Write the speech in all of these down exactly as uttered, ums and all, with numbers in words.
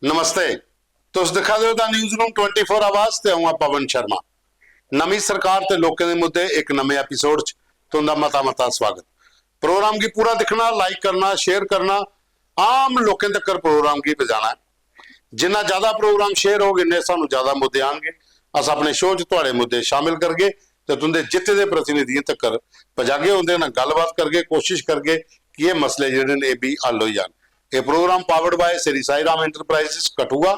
नमस्ते, तुस दिक्खा दे ओ the news room twenty four आवाज ते अ'ऊं आं पवन शर्मा। नमीं सरकार ते लोकें दे मुद्दे इक नमें एपिसोड च तुं'दा मता मता स्वागत। प्रोग्राम गी पूरा दिक्खना, लाइक करना, शेयर करना, आम लोकें तक्कर प्रोग्राम गी पजाना ऐ। जिन्ना ज्यादा प्रोग्राम शेयर होग, इन्ने सानू ज्यादा मुद्दे आनगे। अस अपने शो च थुआड़े मुद्दे शामिल करगे ते तुं'दे जित्ते दे प्रतिनिधियें तक्कर पजागे, उं'दे कन्नै गल्लबात करगे, कोशिश करगे कि एह् मसले जेह्ड़े न, एह् बी हल होई जान। एह् programme powered by Shri Sai Ram enterprises Kathua,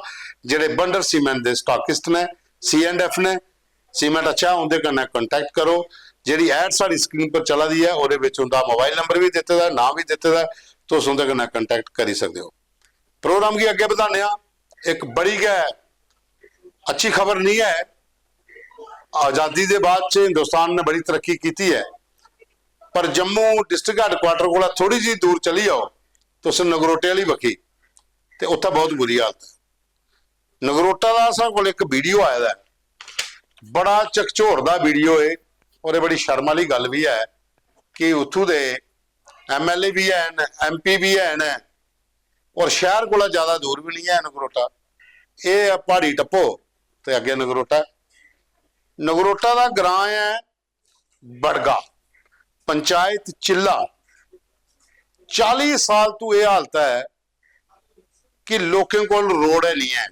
जेह्ड़े बंडर सीमेंट दे स्टॉकिस्ट ने, सी एंड एफ ने। सीमेंट अच्छा, उं'दे कन्नै कांटेक्ट करो। जेह्ड़ी ऐड साढ़ी स्क्रीन पर चला दी ऐ, ओह्दे बिच उं'दा मोबाइल नंबर बी दित्ते दा ऐ, नांऽ बी दित्ते दा ऐ, तुस उं'दे कन्नै कांटेक्ट करी सकदे ओ। प्रोग्राम गी अग्गें बधाने आं। इक बड़ी गै अच्छी खबर निं ऐ, आजादी दे बाद च हिंदुस्तान ने बड़ी तरक्की कीती ऐ, पर जम्मू डिस्ट्रिक्ट हैडक्वार्टर कोला थोड़ी जी दूर चली जाओ तुस नगरोटे आह्ली बक्खी, ते उत्थै बहुत बुरी हालत ऐ। नगरोटा दा साढ़े कोल इक वीडियो आए दा ऐ, बड़ा झकझोरदा वीडियो ऐ, और एह् बड़ी शर्म आह्ली गल्ल बी ऐ कि उत्थूं दे एम एल ए बी हैन, एम पी बी हैन, और शैह्र कोला ज्यादा दूर बी निं ऐ नगरोटा। एह् ऐ प्हाड़ी टप्पो ते अग्गें नगरोटा। नगरोटा दा ग्रां ऐ बड़गा, पंचायत चिल्ला। चाली साल तू एह् हालत ऐ कि लोकें कोल रोड ऐ निं ऐ।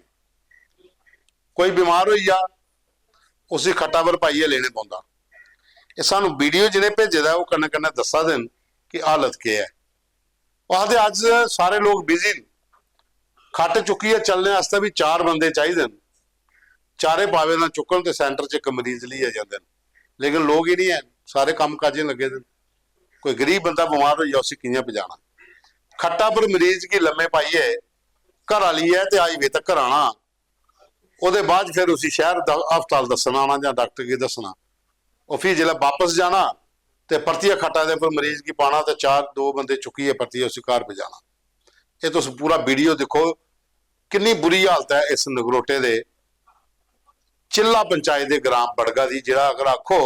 कोई बमार होई जा, उसी खट्टा पर पाइयै लेने पौंदा। एह् सानू वीडियो जि'नें भेजे दा ऐ, ओह् कन्नै कन्नै दस्सा दे न कि हालत केह् ऐ। ओह् आखदे अज्ज सारे लोक बिजी न, खट्ट चुक्कियै चलने आस्तै बी चार बंदे चाहिदे न। चारे पावे ना चुक्कन ते सेंटर च इक मरीज लेइयै जंदे न, लेकिन लोक ही निं हैन, सारे कम्म काजें लग्गे दे न। कोई गरीब बंदा बमार होई जा, उसी कि'यां पजाना? खट्टा पर मरीज गी लम्मे पाइयै घर आलियै ते हाईवे तक्कर आना, ओह्दे बाद फिर उसी शैह्र दा हस्पताल दस्सना आना जां डाक्टर गी दस्सना। ओह् फ्ही जिसलै बापस जाना ते परतियै खट्टा दे उप्पर मरीज गी पाना ते चार दो बंदे चुक्कियै परतियै उसी घर पजाना। एह् तुस पूरा वीडियो दिक्खो, किन्नी बुरी हालत ऐ इस नगरोटे दे चिल्ला पंचायत दे ग्रां बड़गा दी, जेह्ड़ा अगर आखो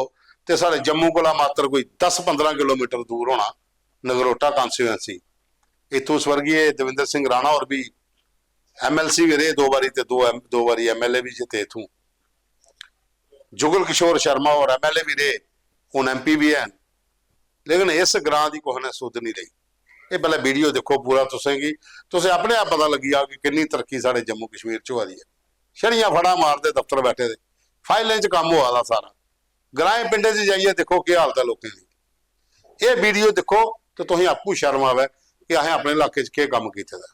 ते साढ़े जम्मू कोला मात्र कोई दस पंदरां किलोमीटर दूर होना नगरोटा कॉन्स्टिट्यूएंसी। इत्थूं स्वर्गीय दविंदर सिंह राणा होर बी एम एल सी बी रेह् दो बारी ते दो एम-, दो बारी एम एल ए बी जित्ते इत्थूं। जुगल किशोर शर्मा होर एम एल ए बी रेह्, हून एम पी बी हैन, लेकिन इस ग्रां दी कुसै ने सुध नहीं लेई। एह् पैह्लें वीडियो दिक्खो पूरा, तुसें गी, तुसें अपने आप पता लग्गी जाग कि किन्नी तरक्की साढ़े जम्मू कश्मीर च होआ दी ऐ। छड़ियां फड़ां मारदे दफ्तर बैठे दे, फाइलें च कम्म होआ दा सारा। ग्राएं पिंडें च जाइयै दिक्खो केह् हालत ऐ लोकें दी। एह् वीडियो दिक्खो ते तुसें आपूं शर्म आवै कि असें अपने इलाके च केह् कम्म कीते दा।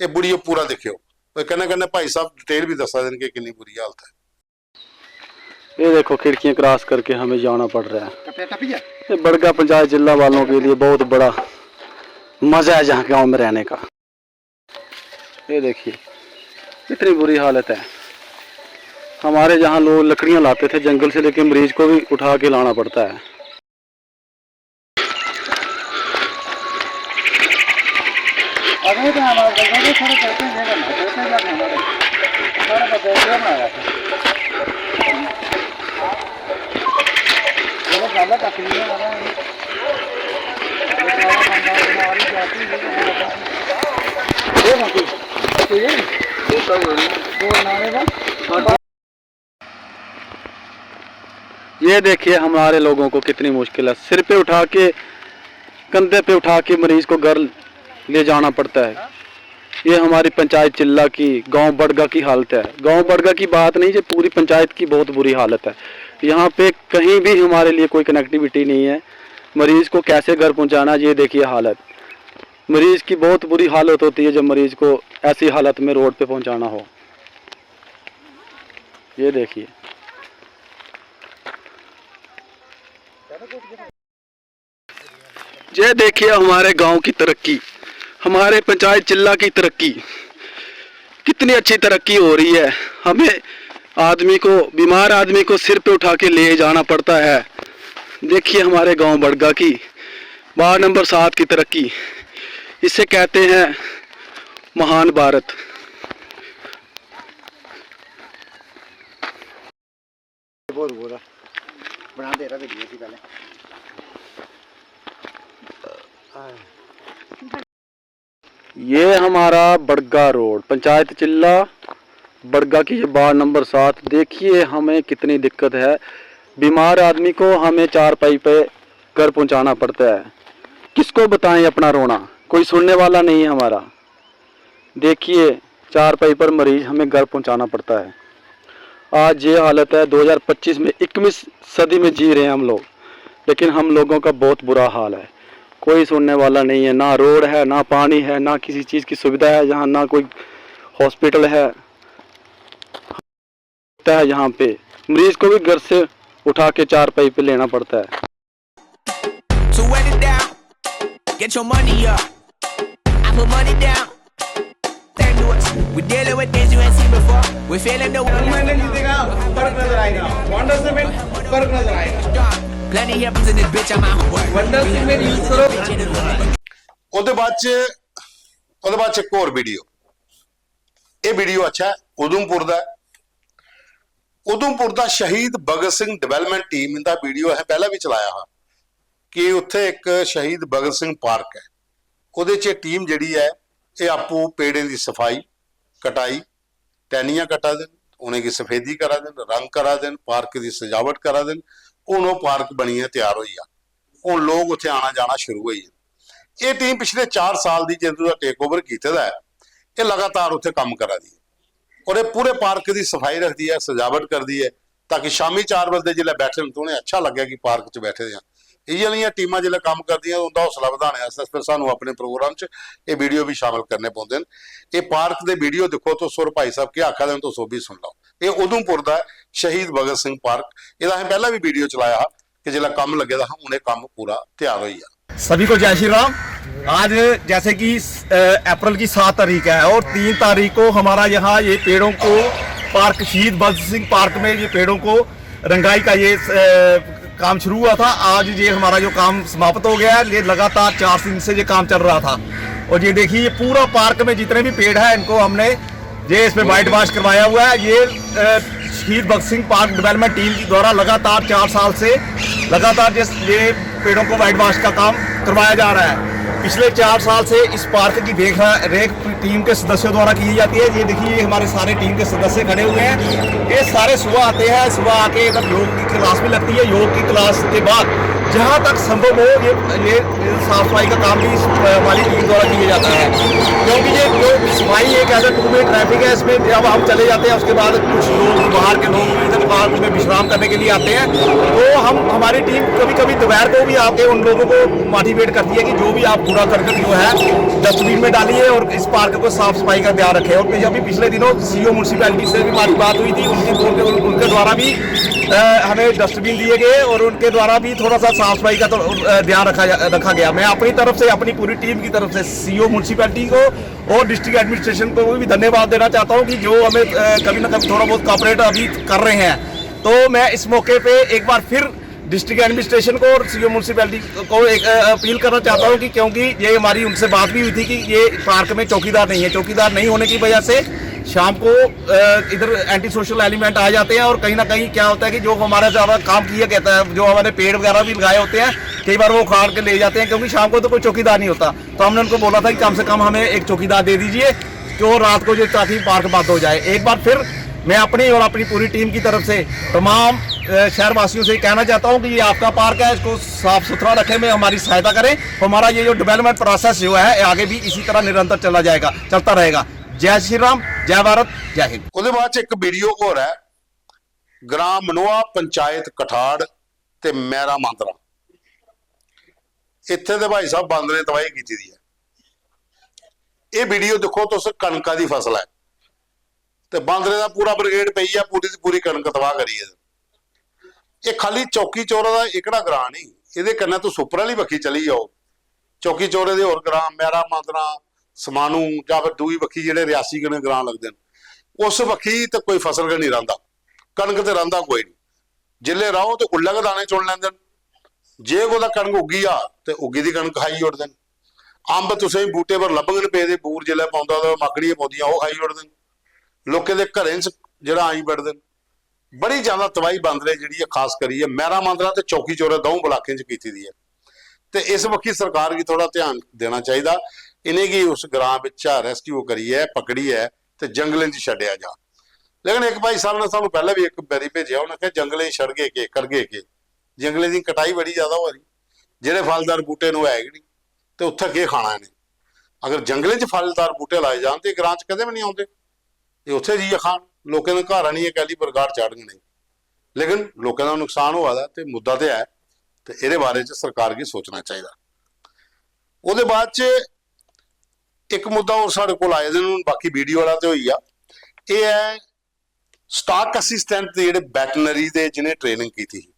एह् वीडियो पूरा दिक्खेओ। ते कन्नै कन्नै भाई साहब डिटेल बी दस्सा दे न कि किन्नी बुरी हालत ऐ। ये देखो, खिड़कियां क्रॉस करके हमें जाना पड़ रहा है। ये बड़गा पंचायत जिला वालों के लिए बहुत बड़ा मज़ा है यहाँ गांव में रहने का। ये देखिए, कितनी बुरी हालत है। हमारे यहाँ लोग लकड़ियाँ लाते थे जंगल से, लेकिन मरीज को भी उठा के लाना पड़ता है। अगले तो हमारे जगह में थोड़े चलते हैं, ये करना, चलते हैं, क्या करना है? सारा बस ये बना रहा था। ये बस ज्यादा तकलीफ है, हमारा ये सारा बंदा हमारी जाति है, ये तो ये बाकी, तो ये दो नारे बस। ये देखिए, हमारे लोगों को कितनी मुश्किल है, सिर पे उठा के, कंधे पे उठा के मरीज को घर ले जाना पड़ता है। ये हमारी पंचायत चिल्ला की, गांव बड़गा की हालत है। गांव बड़गा की बात नहीं, ये पूरी पंचायत की बहुत बुरी हालत है। यहाँ पे कहीं भी हमारे लिए कोई कनेक्टिविटी नहीं है। मरीज को कैसे घर पहुंचाना, ये देखिए हालत। मरीज की बहुत बुरी हालत होती है जब मरीज को ऐसी हालत में रोड पे पहुंचाना हो। ये देखिए, ये देखिए हमारे गांव की तरक्की, हमारे पंचायत चिल्ला की तरक्की, कितनी अच्छी तरक्की हो रही है। हमें आदमी को, बीमार आदमी को सिर पे उठा के ले जाना पड़ता है। देखिए हमारे गांव बड़गा की, वार्ड नंबर सात की तरक्की, इसे कहते हैं महान भारत। बोल, बोल। बना दे रहा वीडियो सी पहले। ये हमारा बड़गा रोड, पंचायत चिल्ला, बड़गा की ये वार्ड नंबर सात। देखिए हमें कितनी दिक्कत है। बीमार आदमी को हमें चार पाई पे घर पहुंचाना पड़ता है। किसको बताएं अपना रोना, कोई सुनने वाला नहीं है हमारा। देखिए, चार पाई पर मरीज हमें घर पहुंचाना पड़ता है। आज ये हालत है, दो हज़ार पच्चीस में, इक्कीसवीं सदी में जी रहे हैं हम लोग, लेकिन हम लोगों का बहुत बुरा हाल है। कोई सुनने वाला नहीं है, ना रोड है, ना पानी है, ना किसी चीज़ की सुविधा है यहाँ, ना कोई हॉस्पिटल है। है यहाँ पे मरीज को भी घर से उठा के चार पाई पे लेना पड़ता है। So when it down, get your money up. I put money down. Thank you. We're dealing with things you ain't seen before. We're feeling the मैंने जीतेगा, फर्क नजर आएगा। वंडर सीमेंट, फर्क नजर आएगा। Plenty of in this bitch, I'm out of work. Wonder cement use करो। ਉਹਦੇ ਬਾਅਦ ਚ ਉਹਦੇ ਬਾਅਦ ਚ ਇੱਕ ਹੋਰ ਵੀਡੀਓ। ਇਹ ਵੀਡੀਓ ਅੱਛਾ ਹੈ, ਉਧਮਪੁਰ ਦਾ ਹੈ। ਉਧਮਪੁਰ ਦਾ ਸ਼ਹੀਦ ਭਗਤ ਸਿੰਘ ਡਿਵੈਲਪਮੈਂਟ ਟੀਮ ਦਾ ਵੀਡੀਓ ਹੈ, ਪਹਿਲਾਂ ਵੀ ਚਲਾਇਆ ਹਾਂ ਕਿ ਉੱਥੇ ਇੱਕ ਸ਼ਹੀਦ ਭਗਤ ਸਿੰਘ ਪਾਰਕ ਹੈ, ਉਹਦੇ ਚ ਇਹ ਟੀਮ ਜਿਹੜੀ ਹੈ, ਇਹ ਆਪੋ ਪੇੜਾਂ ਦੀ ਸਫਾਈ, ਕਟਾਈ, टहनियां कटा देन, उ'नेंगी सफेदी करा देन, रंग करा देन, पार्क दी सजावट करा देन। हून ओह् पार्क बनियै त्यार होई गेआ। हून लोक उत्थै आना जाना शुरू होई गे। एह् टीम पिछले चार साल दी जदूं दा टेक ओवर कीते दा ऐ, एह् लगातार उत्थै कम्म करा दी ऐ और एह् पूरे पार्क दी सफाई रखदी ऐ, सजावट करदी ऐ, ताकि शामी चार बजे जिसलै बैठन ते उ'नें अच्छा लग्गै कि पार्क च बैठे दे आं। इ'यै नेहियां टीमां जिसलै कम्म करदियां, उं'दा हौसला बधाने आस्तै फिर सानूं अपने प्रोग्राम च एह् वीडियो बी शामिल करने पौंदे न। एह् पार्क दे वीडियो दिक्खो तुस, और भाई साहब केह् आखा दे न, तुस ओह् बी सुन लैओ। एह् उधमपुर दा ऐ, शहीद भगत सिंह पार्क। एह्दा असें पैह्लें बी वीडियो चलाया हा कि जिसलै कम्म लग्गे दा हा, हून एह् कम्म पूरा त्यार होई गेआ। सभी को जय श्री राम। आज जैसे कि अ, अप्रैल की सात तारीख है और तीन तारीख को हमारा यहाँ ये पेड़ों को पार्क, शहीद भगत सिंह पार्क में ये पेड़ों को रंगाई का ये अ, काम शुरू हुआ था। आज ये हमारा जो काम समाप्त हो गया है। ये लगातार चार दिन से ये काम चल रहा था और ये देखिए, ये पूरा पार्क में जितने भी पेड़ हैं, इनको हमने, ये इसमें व्हाइट वॉश करवाया हुआ है। ये अ, शहीद Bhagat Singh park development team के द्वारा लगातार चार साल से लगातार जिस ये पेड़ों को व्हाइट वॉश का काम करवाया जा रहा है। पिछले चार साल से इस पार्क की देख रेख टीम के सदस्यों द्वारा की जाती है। ये देखिए, ये हमारे सारे टीम के सदस्य खड़े हुए हैं। ये सारे सुबह आते हैं, सुबह आके इधर योग की क्लास भी लगती है। योग की क्लास के बाद जहाँ तक संभव हो, ये ये साफ सफाई का काम भी इस, अ, हमारी टीम द्वारा किया जाता है, क्योंकि ये जो सफाई एक ऐसा टू वे ट्रैफिक है। इसमें जब हम चले जाते हैं, उसके बाद कुछ लोग, बाहर के लोग भी इधर पार्क में विश्राम करने के लिए आते हैं, तो हम, हमारी टीम कभी कभी दोपहर को भी आके उन लोगों को मोटिवेट करती है कि जो भी आप कूड़ा करकट जो है, डस्टबिन में डालिए और इस पार्क को साफ सफाई का ध्यान रखें। और अभी पिछले दिनों सीईओ म्यूनसिपैलिटी से भी हमारी बात हुई थी, उनके उनके, उनके द्वारा भी अ, हमें डस्टबिन दिए गए और उनके द्वारा भी थोड़ा सा साफ सफाई का तो, अ, ध्यान रखा जा- रखा गया। मैं अपनी तरफ से, अपनी पूरी टीम की तरफ से सीईओ म्यूनसिपैलिटी को और डिस्ट्रिक्ट एडमिनिस्ट्रेशन को भी धन्यवाद देना चाहता हूँ कि जो हमें, अ, कभी ना कभी थोड़ा बहुत कोऑपरेट अभी कर रहे हैं। तो मैं इस मौके पे एक बार फिर डिस्ट्रिक्ट एडमिनिस्ट्रेशन को और सीईओ म्यूनसिपैलिटी को एक, अ, अपील करना चाहता हूँ कि क्योंकि ये हमारी उनसे बात भी हुई थी कि ये पार्क में चौकीदार नहीं है, चौकीदार नहीं होने की वजह से शाम को, अ, इधर एंटी सोशल एलिमेंट आ जाते हैं और कहीं ना कहीं क्या होता है कि जो हमारा ज़्यादा काम किया कहता है, जो हमारे पेड़ वगैरह भी लगाए होते हैं, कई बार वो उखाड़ के ले जाते हैं, क्योंकि शाम को तो कोई चौकीदार नहीं होता। तो हमने उनको बोला था कि कम से कम हमें एक चौकीदार दे दीजिए, कि वो रात को जो, ताकि पार्क बंद हो जाए। एक बार फिर मैं अपनी और अपनी पूरी टीम की तरफ से तमाम, अ, शहरवासियों से कहना चाहता हूँ कि ये आपका पार्क है, इसको साफ सुथरा रखें, में हमारी सहायता करें। हमारा ये जो डेवलपमेंट प्रोसेस जो है, ये आगे भी इसी तरह निरंतर चला जाएगा, चलता रहेगा। जय श्री राम, जय भारत, जय हिंद। ਉਹਦੇ ਬਾਅਦ ਚ ਇੱਕ ਵੀਡੀਓ ਹੋਰ ਹੈ, ਗ੍ਰਾਮ ਮਨੋਆ, ਪੰਚਾਇਤ ਕਠਾੜ ਤੇ ਮਹਿਰਾ ਮਾਂਦਰਾ। ਇੱਥੇ ਦੇ ਭਾਈ ਸਾਹਿਬ, ਬਾਂਦਰੇ ਨੇ ਤਬਾਹੀ ਕੀਤੀ ਦੀ ਹੈ। ਇਹ ਵੀਡੀਓ ਦੇਖੋ, ਤੁਸੀਂ, ਕਣਕਾਂ ਦੀ ਫਸਲ ਹੈ ਤੇ ਬਾਂਦਰੇ ਦਾ ਪੂਰਾ ਬ੍ਰਿਗੇਡ ਪਈ ਆ, ਪੂਰੀ ਦੀ ਪੂਰੀ ਕਣਕ ਤਬਾਹ ਕਰੀ ਹੈ। ਇਹ ਖਾਲੀ ਚੌਕੀ ਚੌਰਾ ਦਾ ਇਕੜਾ ਗ੍ਰਾਮ ਨਹੀਂ, ਇਹਦੇ ਕਨੇ ਤੁਸੀਂ ਉੱਪਰ ਵਾਲੀ ਬੱਖੀ ਚਲੀ ਜਾਓ, ਚੌਕੀ ਚੌਰੇ ਦੇ ਹੋਰ ਗ੍ਰਾਮ, ਮਹਿਰਾ ਮਾਂਦਰਾ, ਸਮਾਣੂ, ਜਾਂ ਫਿਰ ਦੂਈ ਬੱਖੀ ਜਿਹੜੇ ਰਿਆਸੀ ਕਨੇ ਗ੍ਰਾਮ ਲੱਗਦੇ ਨੇ, ਉਸ ਬੱਖੀ ਤੇ ਕੋਈ ਫਸਲ ਨਹੀਂ ਰਹਿੰਦਾ, ਕਣਕ ਤੇ ਰਹਿੰਦਾ ਕੋਈ ਨਹੀਂ। ਜਿੱਲੇ ਰਹੋ ਤੇ ਉੱਲੇ ਕੁ ਦਾਣੇ ਚੁਣ ਲੈਂਦੇ ਨੇ। ਜੇ ਕੋ ਤਾਂ ਕਣਕ ਉੱਗੀ ਆ, ਤੇ ਉੱਗੀ ਦੀ ਕਣਕ ਖਾਈ ਉੜਦੇ ਨੇ। ਅੰਬ ਤੁਸੀਂ ਬੂਟੇ ਪਰ ਲੱਭਣ ਪਏ ਦੇ, ਬੂਰ ਜਿੱਲੇ ਪਾਉਂਦਾ ਤਾਂ ਮਾਕੜੀਆਂ ਪਾਉਂਦੀਆਂ, ਉਹ ਖਾਈ ਉੜਦੇ ਨੇ। ਲੋਕਾਂ ਦੇ ਘਰਾਂ 'ਚ ਜਿਹੜਾ ਆਈ ਵੜਦੇ ਨੇ। ਬੜੀ ਜ਼ਿਆਦਾ ਤਬਾਹੀ ਬਾਂਦਰੇ ਜਿਹੜੀ ਹੈ, ਖਾਸ ਕਰੀ ਹੈ ਮਹਿਰਾ ਮਾਂਦਰਾ ਤੇ ਚੌਕੀ ਚੌਰਾ, ਦੋਵੇਂ ਬਲਾਕਾਂ 'ਚ ਕੀਤੀ ਦੀ ਹੈ। ਤੇ ਇਸ ਬੱਖੀ ਸਰਕਾਰ ਕੀ ਥੋੜਾ ਧਿਆਨ ਦੇਣਾ ਚਾਹੀਦਾ। इ'नेंगी उस ग्रां बिच्चा रैस्क्यू करियै, पकड़ियै ते जंगलें च छड्डेआ जा। लेकिन इक भाई साहब ने सानूं पैह्लें बी इक बारी भेजेआ, उ'नें आखेआ, "जंगलें च छड़गे केह्, करगे केह्? जंगलें दी कटाई बड़ी ज्यादा होआ दी, जेह्ड़े फलदार बूह्टे न ओह् है गै निं, ते उत्थै केह् खाना इ'नें? अगर जंगलें च फलदार बूह्टे लाए जान ते ग्रां च कदें बी निं औंदे, एह् उत्थै जाइयै खान, लोकें दे घर आनियै कैह्ली बरगाड़ चाढ़ङन एह्।" लेकिन लोकें दा नुकसान होआ दा ते मुद्दा ते है, ते एह्दे बारे च सरकार गी सोचना चाहिदा। ओह्दे बाद च इक मुद्दा होर साढ़े कोल आए दे न, हून बाकी वीडियो आह्ला ते होई गेआ, एह् ऐ स्टाक असिस्टेंट दे जेह्ड़े वैटनरी दे जि'नें ट्रेनिंग कीती ही,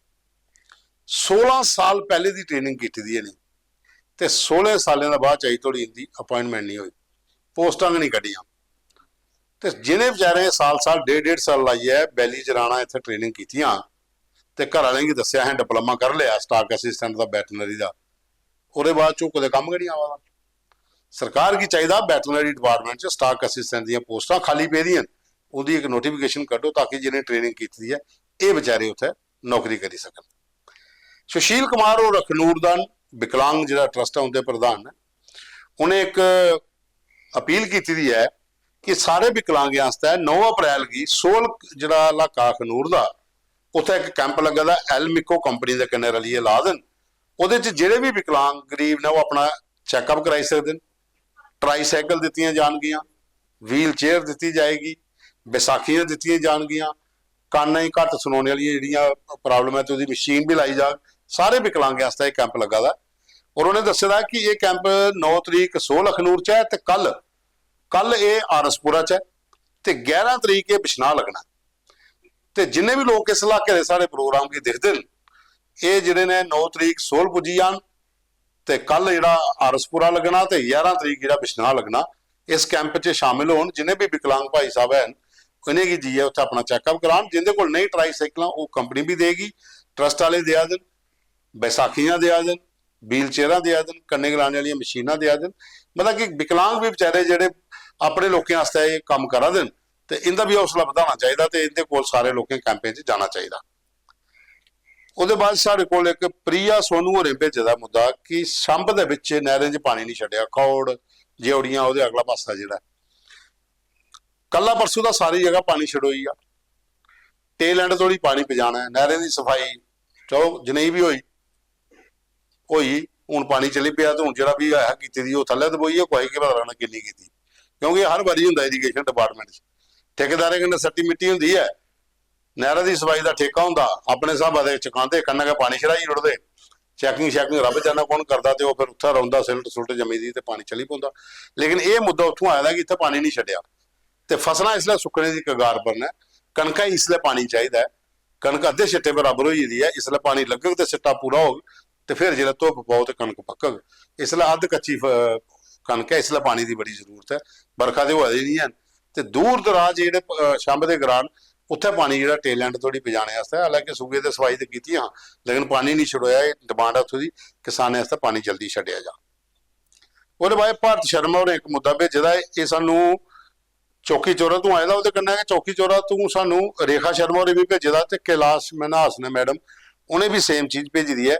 सोलां साल पैह्ले दी ट्रेनिंग कीती दी इ'नें, ते सोलां सालें दे बाद च अजें धोड़ी इं'दी अपॉइंटमेंट निं होई, पोस्टां गै निं कड्ढियां। ते जि'नें बेचारें साल साल, डेढ़ डेढ़ साल लाइयै बैली चराना इत्थै ट्रेनिंग कीतियां, ते घर आह्लें गी दस्सेआ, "असें डिप्लोमा करी लेआ स्टाक असिस्टेंट दा, वैटनरी दा," ओह्दे बाद च ओह् कुतै कम्म गै निं आवा दा। सरकार गी चाहिदा वैटनरी डिपार्टमेंट च स्टाक असिस्टेंट दियां पोस्टां खाली पेदियां न, उं'दी इक नोटिफिकेशन कड्ढो, ताकि जि'नें ट्रेनिंग कीती दी ऐ, एह् बेचारे उत्थै नौकरी करी सकन। सुशील कुमार होर अखनूर दा न, विकलांग जेह्ड़ा ट्रस्ट ऐ उं'दे प्रधान न, उ'नें इक अपील कीती दी ऐ कि सारे विकलांगें आस्तै नौ अप्रैल गी सोल जेह्ड़ा इलाका अखनूर दा, उत्थै इक कैंप लग्गे दा, एल मिको कंपनी दे कन्नै रलियै ला दे न। ओह्दे च जेह्ड़े बी विकलांग गरीब न, ओह् अपना चैकअप कराई सकदे न। ट्राईसाइकल दित्तियां जानगियां, व्हील चेयर दित्ती जाएगी, बैसाखियां दित्तियां जानगियां, कानें गी घट्ट सनोने आह्लियां जेह्ड़ियां प्रॉब्लम ऐ, ते ओह्दी मशीन बी लाई जाग। सारे विकलांगें आस्तै एह् कैंप लग्गा दा ऐ। और उ'नें दस्से दा कि एह् कैंप नौ तरीक सोल अखनूर च ऐ, ते कल, कल एह् आरएसपुरा च ऐ, ते ग्यारह तरीक एह् बिश्नाह लग्गना ऐ। ते जिन्ने बी लोक इस इलाके दे साढ़े प्रोग्राम गी दिखदे न, एह् जेह्ड़े ने नौ तरीक सोल पुज्जी जान, ते कल जेह्ड़ा आरएसपुरा लग्गना ते ग्यारह तरीक जेह्ड़ा बिश्नाह लग्गना, इस कैंप च शामिल होन। जिन्ने बी विकलांग भाई साहब हैन, इ'नेंगी जाइयै उत्थै अपना चैकअप करान। जिंदे कोल नेईं ट्राईसाइकलां, ओह् कंपनी बी देगी, ट्रस्ट आह्ले देआ दे न, बैसाखियां देआ दे न, व्हील चेयरां देआ दे न, कन्नै गलाने आह्लियां मशीनां देआ दे न। मतलब कि विकलांग बी बेचारे जेह्ड़े अपने लोकें आस्तै एह् कम्म करा दे न, ते इं'दा बी हौसला बधाना चाहिदा, ते इं'दे कोल सारे लोकें कैंपें च जाना चाहिदा। ओह्दे बाद साढ़े कोल इक प्रिया सोनू होरें भेजे दा मुद्दा कि छंब दे बिच नैह्रें च पानी निं छड्डेआ, खौड़, जेओड़ियां, ओह्दे अगला पासा जेह्ड़ा ऐ। कल्ला परसों दा सारी जगह पानी छड़ोई गेआ, टेल एंड धोड़ी पानी पजाना ऐ, नैह्रें दी सफाई, चलो, जनेही बी होई, होई, हून पानी चली पेआ ते हून जेह्ड़ा बी ऐ कीती दी, ओह् थल्लै दबोई गेआ, कुसै गी केह् पता लगना किन्नी कीती, क्योंकि हर बारी होंदा इरीगेशन डिपार्टमेंट च, ठेकेदारें कन्नै सट्टी मिट्टी होंदी ऐ। नैह्रा दी सफाई दा ठेका होंदा, अपने स्हाबा दे चकांदे, कन्नै गै पानी छड़ाई ओड़दे। चैकिंग शैकिंग रब्ब जानै कौन करदा, ते ओह् फिर उत्थै रौंह्दा, सिल्ट सुल्ट जम्मी दी, ते पानी चली पौंदा। लेकिन एह् मुद्दा उत्थूं आए दा कि इत्थै पानी निं छड्डेआ, ते फसलां इसलै सुक्कने दी कगार पर न। कनका गी इसलै पानी चाहिदा ऐ, कनक अद्धे सिट्टे बराबर होई गेदी ऐ, इसलै पानी लग्गग ते सिट्टा पूरा होग, ते फिर जिसलै धुप्प पौग ते कनक पक्कग। इसलै अद्ध कच्ची फ-, कनक ऐ, इसलै पानी दी बड़ी जरूरत ऐ, बरखा ते होआ दी निं ऐ। ते दूर दराज जेह्ड़े, अ, छंब दे ग्रां न, उत्थै पानी जेह्ड़ा टेल एंड धोड़ी पजाने आस्तै, हालांकि सूबे दे सफाई ते कीती हां, लेकिन पानी निं छड़ोआ। एह् डिमांड ऐ उत्थूं दी, किसानें आस्तै पानी जल्दी छड्डेआ जा। ओह्दे बाद भारत शर्मा होरें इक मुद्दा भेजे दा ऐ, एह् सानूं चौकी चौरा तों आए दा, ओह्दे कन्नै गै चौकी चौरा तों सानूं रेखा शर्मा होरें बी भेजे दा ते कैलाश मन्हास ने मैडम, उ'नें बी सेम चीज भेजी दी ऐ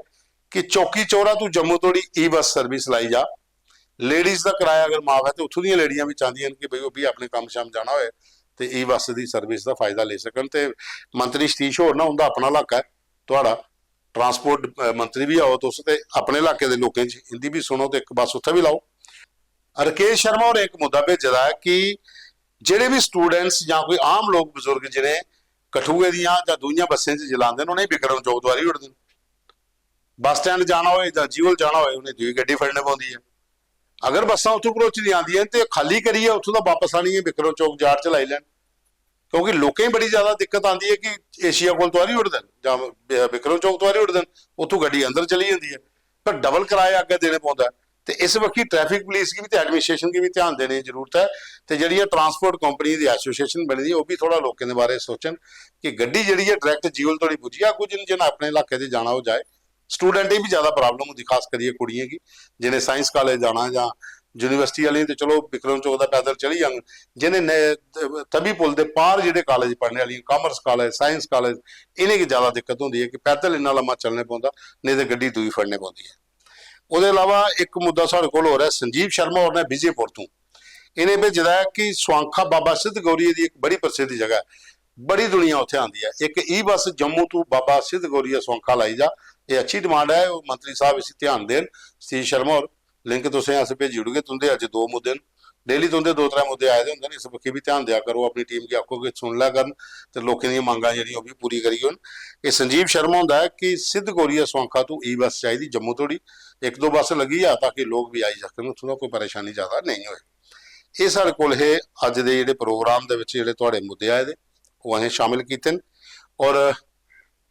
कि चौकी चौरा तों जम्मू धोड़ी ई बस सर्विस लाई जा। लेडीज दा कराया अगर माफ ऐ ते उत्थूं दियां लेडियां बी चांह्दियां न कि भई ओह् बी अपने कम्म शम्म जाना होए ते ई बस दी सर्विस दा फायदा लेई सकन। ते मंत्री सतीश होर ना, उं'दा अपना इलाका ऐ थुआढ़ा, ट्रांसपोर्ट, अ, मंत्री बी आओ तुस ते अपने इलाके दे लोकें च इं'दी बी सुनो ते इक बस उत्थै बी लाओ। राकेश शर्मा होरें इक मुद्दा भेजे दा ऐ कि जेह्ड़े बी स्टूडेंट्स जां कोई आम लोक बजुर्ग जि'नें कठुए दियां जां दूइयां बस्सें च जलांदे न, उ'नेंगी बिक्रम चौक तुआरी ओड़दे न। बस स्टैंड जाना होए जां जीवल जाना होए, उ'नें दूई गड्डी फड़ने पौंदी ऐ। अगर बस्सां उत्थूं भरोची दियां आंदियां न ते खाल्ली करियै उत्थूं दा बापस आनियै बिक्रम चौक जाड़ च लाई लैन, क्योंकि लोकें गी बड़ी ज्यादा दिक्कत आंदी ऐ कि एशिया कोल तुआरी ओड़दे न जां बि-, बिक्रम चौक तुआरी ओड़दे न, उत्थूं गड्डी अंदर चली जंदी ऐ, पर डबल कराया अग्गें देने पौंदा ऐ। ते इस बक्खी ट्रैफिक पुलिस गी बी ते एडमिनिस्ट्रेशन गी बी ध्यान देने दी जरूरत ऐ। ते जेह्ड़ियां ट्रांसपोर्ट कंपनी दी एसोसिएशन बनी दी, ओह् बी थोह्ड़ा लोकें दे बारे च सोचन कि गड्डी जेह्ड़ी ऐ, डायरैक्ट जीवल धोड़ी पुज्जी जा, जिन जिन अपने इलाके च जाना होऐ जाए। स्टूडेंटें गी बी ज्यादा प्रॉब्लम होंदी, खास करियै कुड़ियें गी, जि'नें साइंस कालेज जाना जां यूनिवर्सिटी आह्लें ते चलो बिक्रम चौक दा पैदल चली जाङन, जि'नें ने-, तवी पुल दे पार जेह्ड़े कालेज पढ़ने आह्लियां, कामर्स कालेज, साइंस कालेज, इ'नेंगी ज्यादा दिक्कत होंदी ऐ कि पैदल इन्ना लम्मा चलने पौंदा, नेईं ते गड्डी दूई फड़ने पौंदी ऐ। ओह्दे इलावा इक मुद्दा साढ़े कोल होर ऐ, संजीव शर्मा होर ने विजयपुर तों, इ'नें भेजे दा ऐ कि स्वांखा बाबा सिद्ध गौरिये दी इक बड़ी प्रसिद्ध जगह ऐ, बड़ी दुनिया उत्थै आंदी ऐ। इक ई बस जम्मू तू बाबा सिद्ध गौरिया स्वांखा लाई जा, एह् अच्छी डिमांड ऐ। ओह् मंत्री साहब इसी ध्यान देन, सतीश शर्मा होर, लिंक तुसें अस भेजी ओड़गे। तुं'दे अज्ज दो मुद्दे न, डेली तुं'दे दो त्रै मुद्दे आए दे होंदे न, इस बक्खी बी ध्यान देआ करो, अपनी टीम गी आखो कि सुन लै करन ते लोकें दियां मंगां जेह्ड़ियां ओह् बी पूरी करियै। एह् संजीव शर्मा होंदा ऐ कि सिद्ध गौरिया स्वांखा तू ई बस चाहिदी जम्मू धोड़ी, इक दो बस लग्गी जा ताकि लोक बी आई सकन, उत्थूं दा कोई परेशानी ज्यादा नेईं होए। एह् साढ़े कोल हे अज्ज दे जेह्ड़े प्रोग्राम दे बिच जेह्ड़े थुआढ़े मुद्दे आए दे, ओह् असें शामिल कीते न। और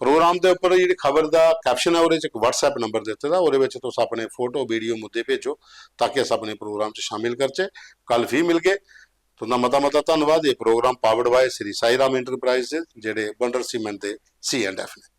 प्रोग्राम दे उप्पर जेह्ड़ी खबर दा कैप्शन ऐ, ओह्दे च इक WhatsApp नंबर दित्ते दा, ओह्दे बिच तुस अपने फोटो, वीडियो, मुद्दे भेजो ताकि अस अपने प्रोग्राम च शामिल करचै। कल फ्ही मिलगे। तुं'दा मता मता धन्नवाद। एह् programme powered by Shri Sai Ram enterprise, जेह्ड़े बंडल सीमेंट दे C and F न।